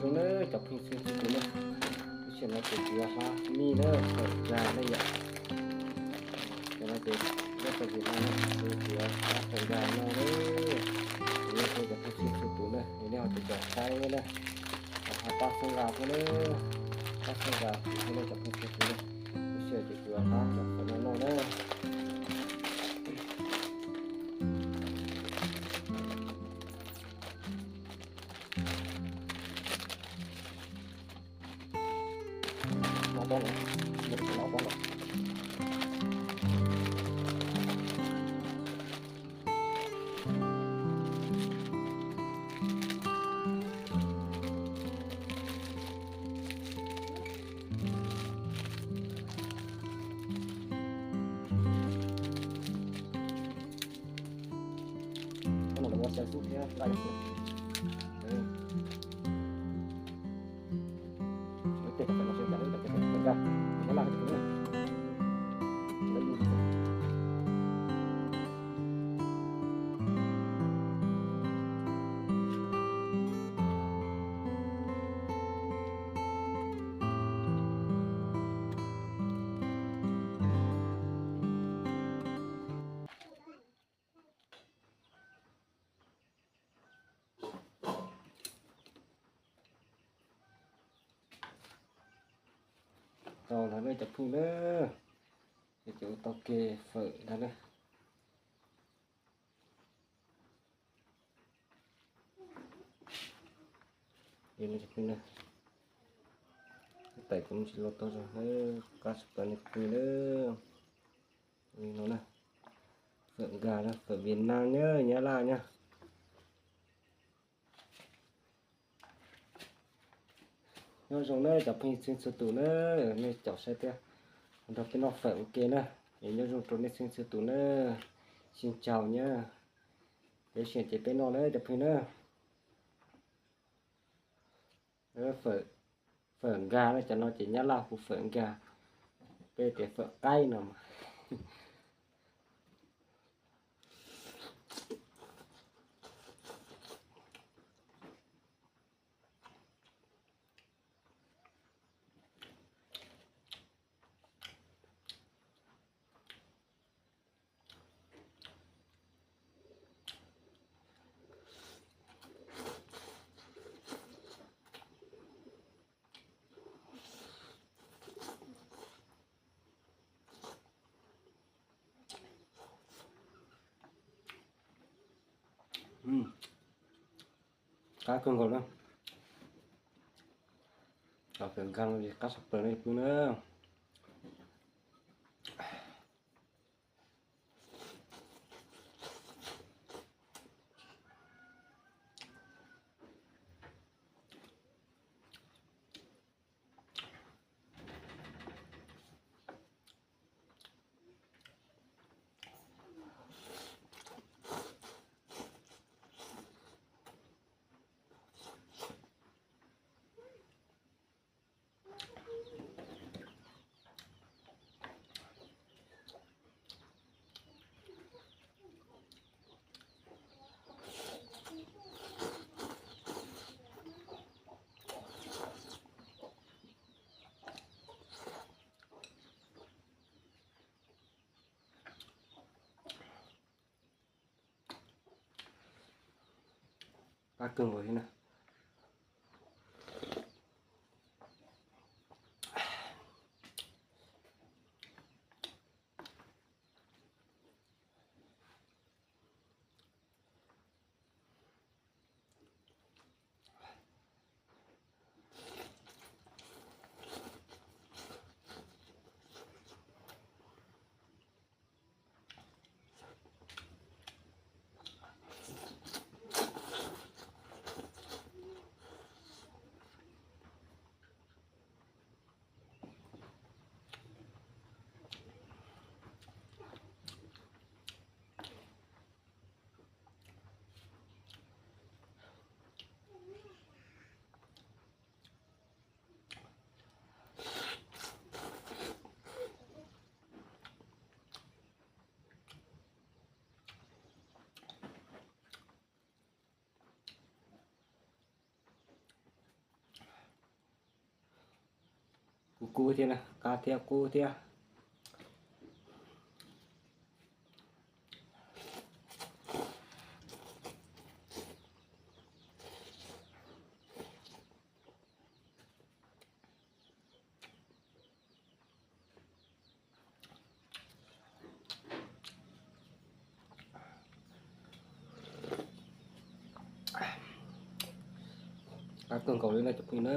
Zoo na cov phooj ywg txhua tus na, lub sij hawm no ces kuv yuav hlob mij na, fawm nkag na yom. Cov no ces nyob rau Vietnam na, ces kuv yuav hlob fawm nkag no na. Kuv yuav rau cov phooj ywg txhua tus na, nej ho tus cov saib na, ho pab xub nqa thiab na, pab xub nqa kuv thiab na cov phooj ywg txhua tus na. Lub sij hawm ces kuv yuav hlob cov fawm no no na. Tau ntawd na cov phooj ywg, ces ua tau ke fawm ntawd na. Tais kuv tsis los tau zoo, qab tsis tau nej pw na. Li no na, fawm nkag na, fawm Vietnam na, Nyab Laj na. Nyob zoo na cov phooj ywg txhua tus na, nej caum saib thiab nrog peb noj fawm ua ke na. Es nyob zoo rau nej txhua tus na, sib ntsib nyab. Peb sib ces peb noj na cov phooj ywg na. Fawm nkag na, cov no ces Nyab Laj hu fawm nkag, peb tias fawm qaib no mas. Qab kawg nkaus na. Cov fawm nkag no qab tshaj plaws na phooj ywg na. Qab kawg nkaus li na. Kub kub thiab na, qab thiab kub thiab. Qab kawg nkaus li na cov phooj ywg na.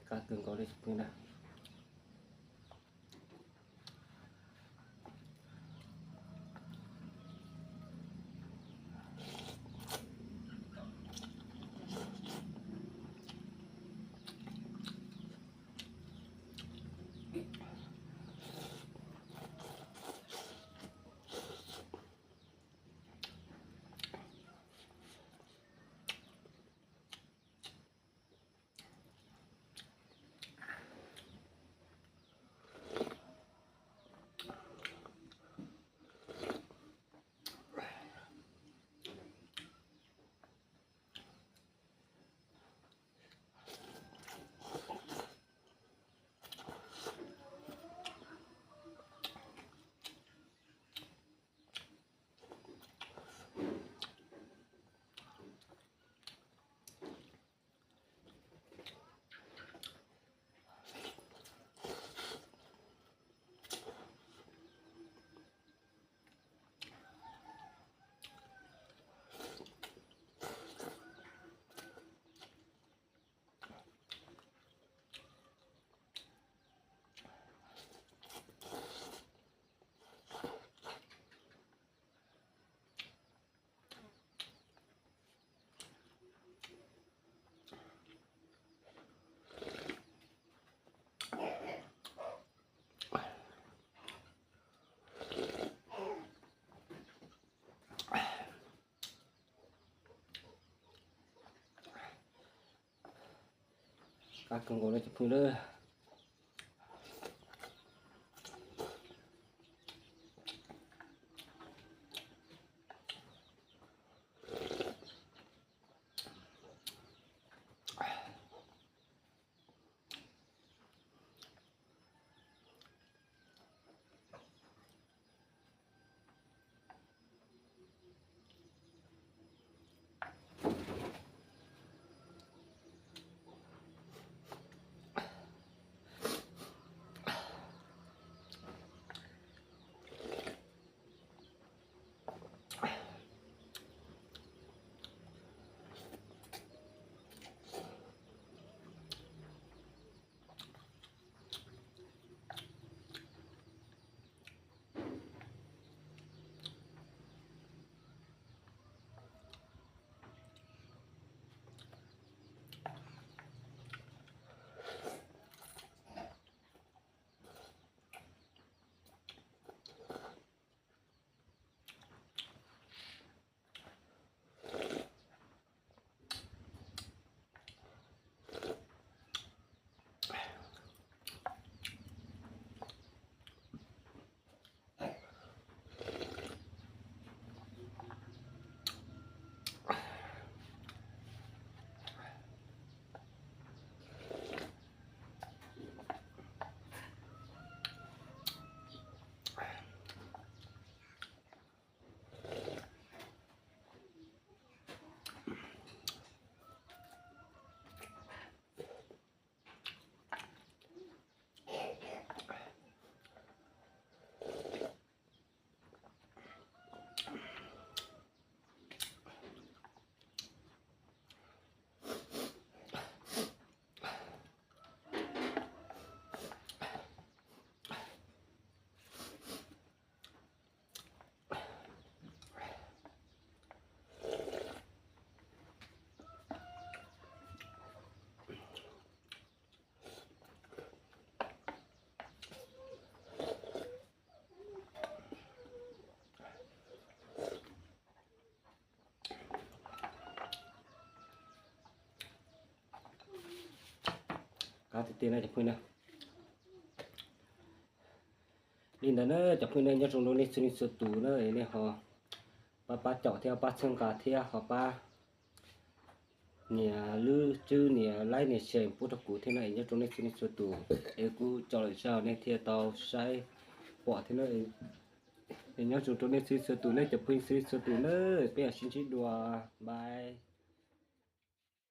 Qab kawg nkaus li na. Qab kawg nkaus li cov phooj ywg. Tiag tiag na cov phooj ywg na. Li ntawd na cov phooj ywg na, nyob zoo rau nej txhua leej txhua tus na, nej ho pab pab caum thiab pab txhawb nqa thiab ho pab nias lub tswb nias like nias share pub rau kuv thiab na, es nyob zoo rau nej txhua leej txhua tus, es kuv tso lawm zaj nej thiaj tau saib pom thiab na. Es nyob zoo rau nej txhua leej txhua tus na cov phooj ywg txhua leej txhua tus na, peb mam sib ntsib dua, bye.